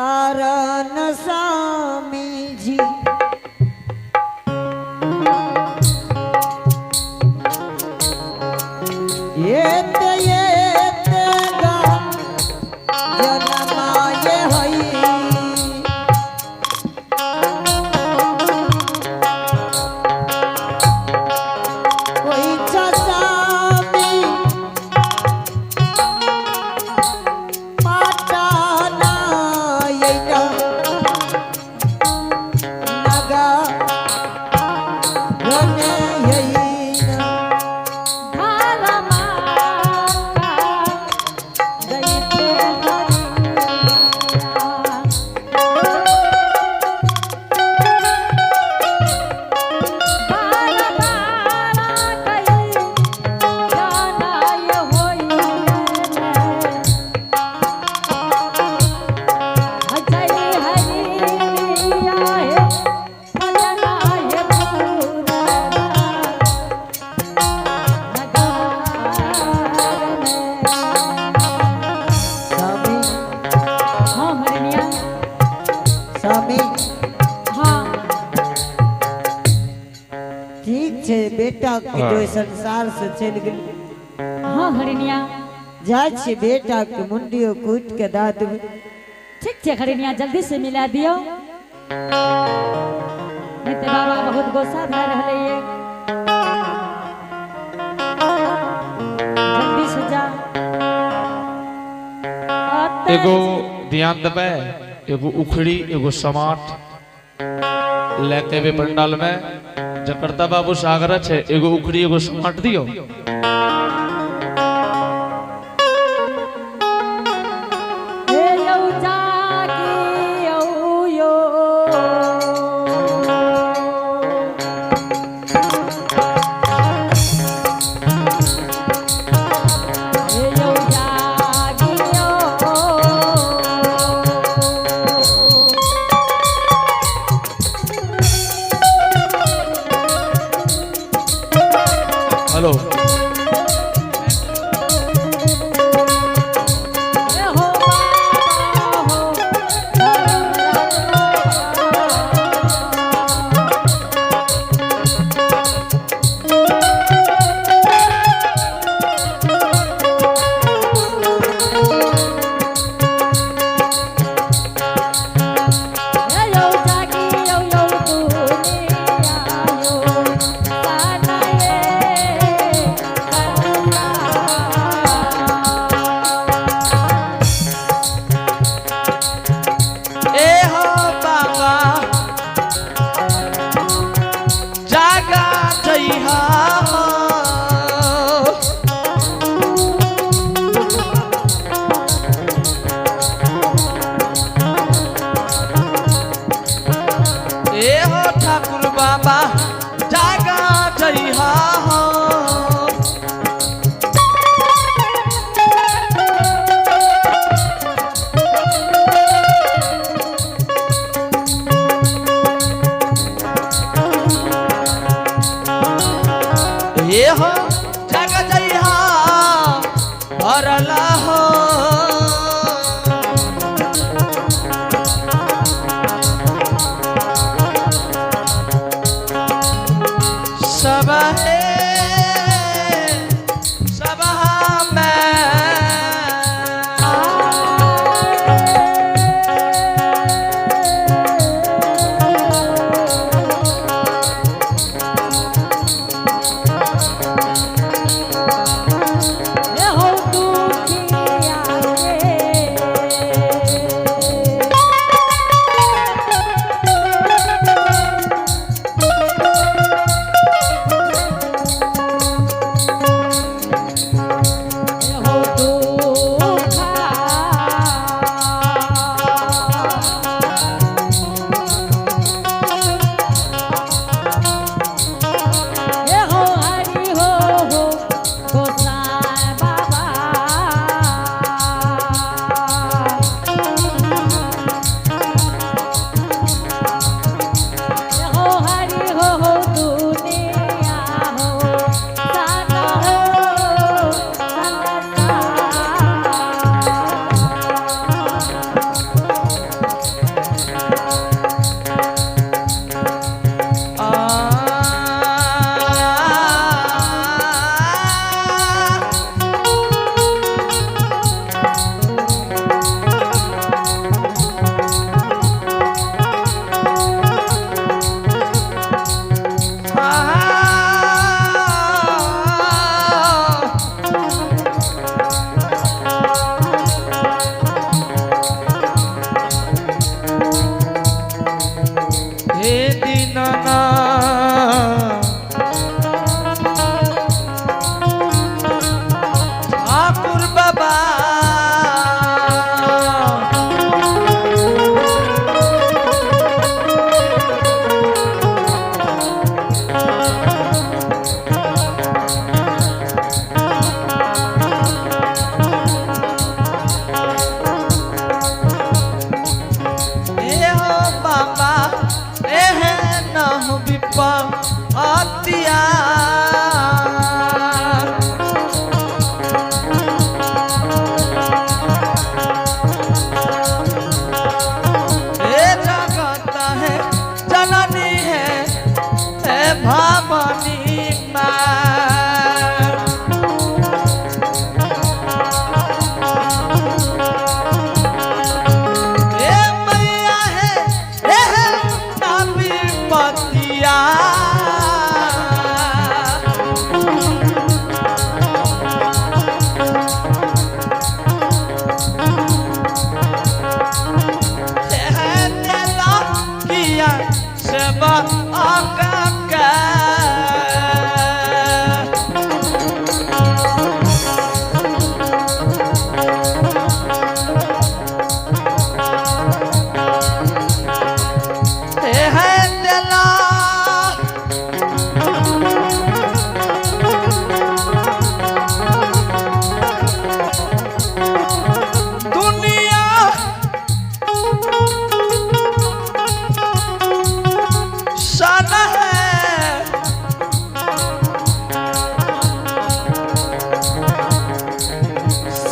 कारण स्वामी जी। येत येत गा जनमाये हई। कोई स्वामी पाटाना येता नगा गने येईना। स्वामी। हाँ हरनिया। स्वामी। हाँ। ठीक छै, बेटा के जो संसार से चलि गेल। हाँ हरनिया। जाइ छी, बेटा के मुंडियो कूट के दऽ देबै। ठीक छै हरनिया, जल्दी से मिला दियो, नहीं तो बाबा बहुत गुस्सा भए रहलै ये। जल्दी से जा। एगो ध्यान देबै, एगो उखड़ी, एगो समाट लेके एबै पंडाल में। जकरता बाबू सागर छै, एगो उखड़ी एगो समाट दियो। हे यौ जागी यौ यो। हे यौ जागी यौ। हेलो। हे हो बाबा हो हे यौ जागी यौ यौ दुनिया यो सनाये ए हो बाबा, जागा जइहा हो। ए हो ठाकुर बाबा, जागा जइहा हो। ए हो जागा जइहा भरला हो। सब हे सब में। हे हो दुखी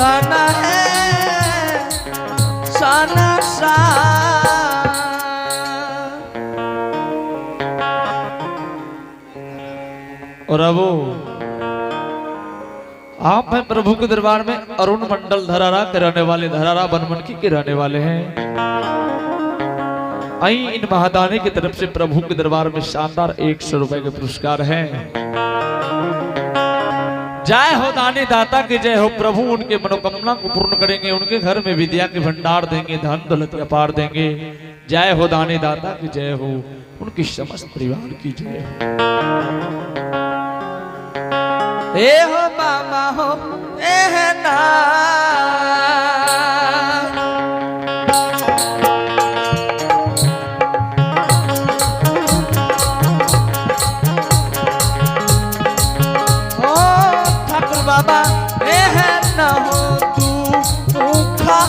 सना है सना सा। और अब वो आप हैं प्रभु के दरबार में अरुण मंडल धरारा के रहने वाले, धरारा बनमनखी के रहने वाले हैं। आई इन महादानी की तरफ से प्रभु के दरबार में शानदार 100 रुपए के पुरस्कार हैं। जय हो दानी दाता की जय हो। प्रभु उनके मनोकामना को पूर्ण करेंगे, उनके घर में विद्या के भंडार देंगे, धन दौलत अपार देंगे। जय हो दानी दाता की जय हो, उनकी समस्त परिवार की जय हो। ए हो मामा हो ए ना। ओ ठाकुर बाबा ए न हो तू खा।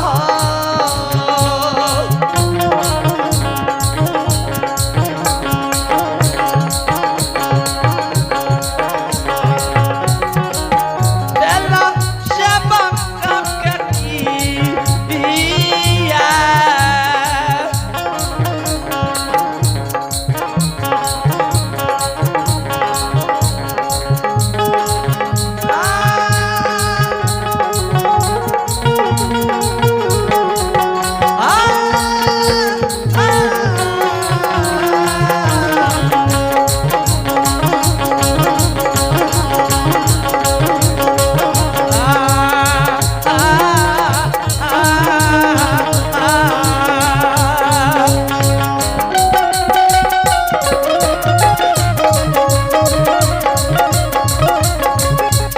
बेला सेवा किया।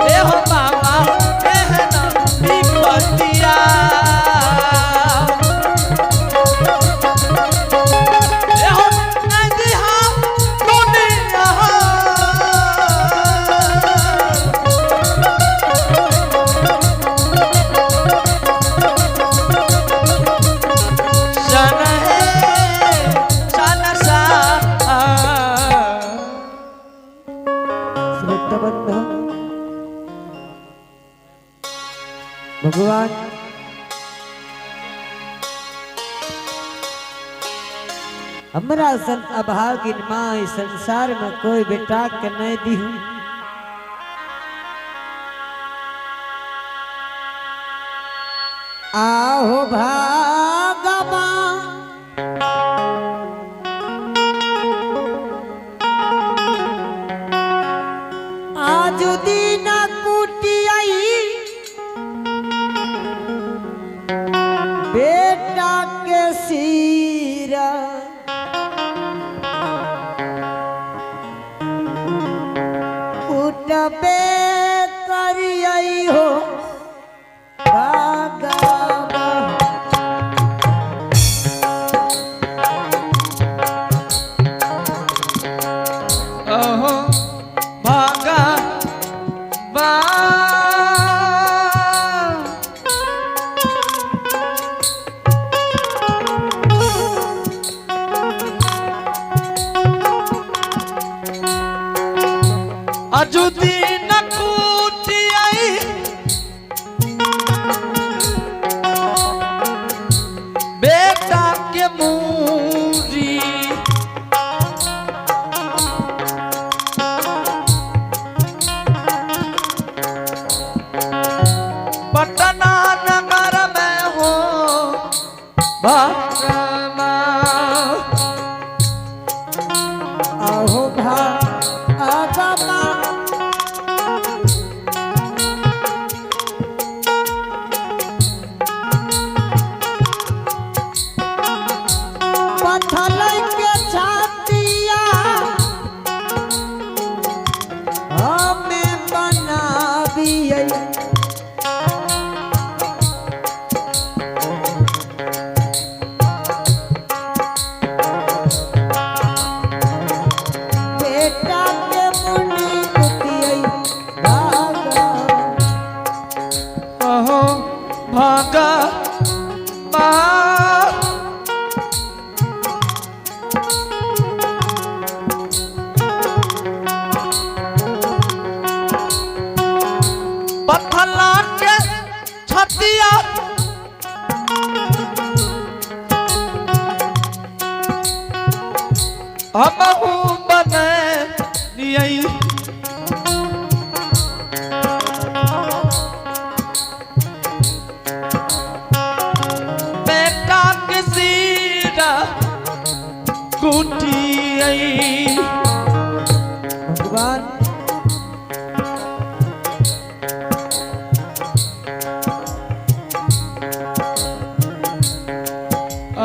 ए हो बाबा एहना विपतिया। ए हो नदिहा दुनिया। सन है सन सा। श्रोतबंध भगवान हमरा सन अभागिन माँ इस संसार में कोई बेटा के नहीं दी। आहो भागवा आज दीना कुटियाई बेटा के सीरा कुटबे करियई हो भागवा। अहो भागा बा। अजुदीन कुटियाई बेटा के मूरी। पटना नगर में हो भरमा। आहो भागवा पत्थर के छातिया हमें बनाबियै। बेटा के मुंडी कुटियै भागवा। अहो भागा बा। पथला के छत पतिया हमहू बने लियै। बेटा के सीरा कुटियै। भगवान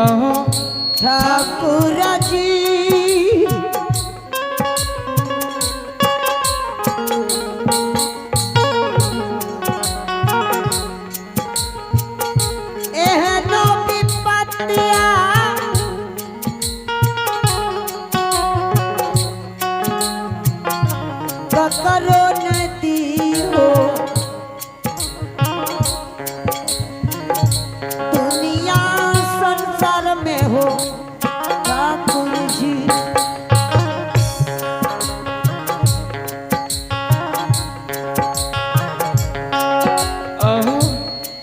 अहो ठाकुर जी एहनो विपत्तिया ककरो नदी हो दुनिया संसार में हो ठाकुर जी। अहो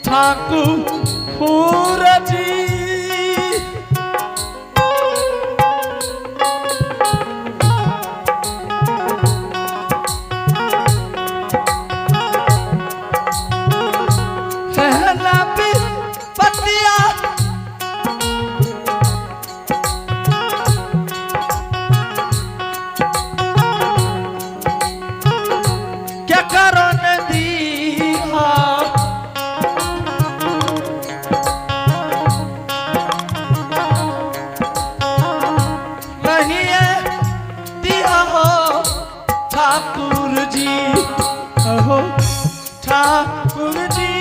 ठाकुर जी। पहला पतिया क्या करो नदी? नहीं है दिया हो ठाकुर जी, हो ठाकुर जी।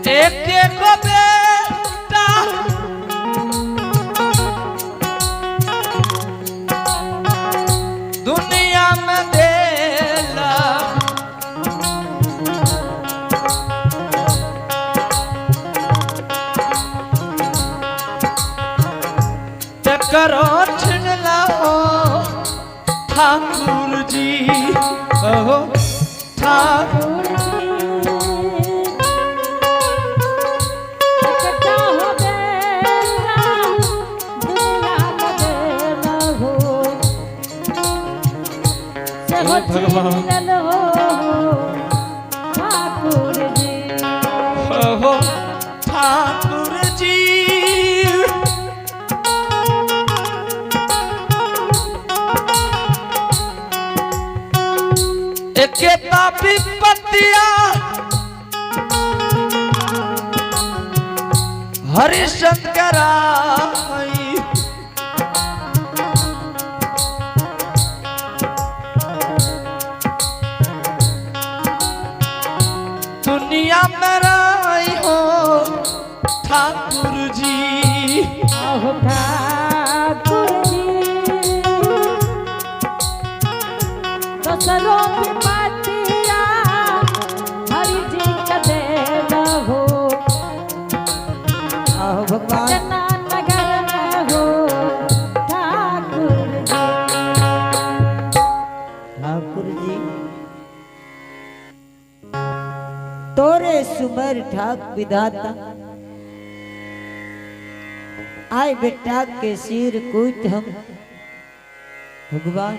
एक एक बेटा दुनिया में देला, करो छिनला हो ठाकुर जी, हो ठाकुर। भगवान ठाकुर जी। हो ठाकुर जी। एकेता विपत्तिया हरिशंकरा। दुनिया में राई हो ठाकुर जी। आहो ठाकुर जी, दसरो विपत्तिया हरि जी का देना हो। आहो भगवान। पटना नगर में हो ठाकुर जी। ठाकुर जी तोरे सुमर ठाक विधाता, आए बेटा के सिर कूट हम भगवान।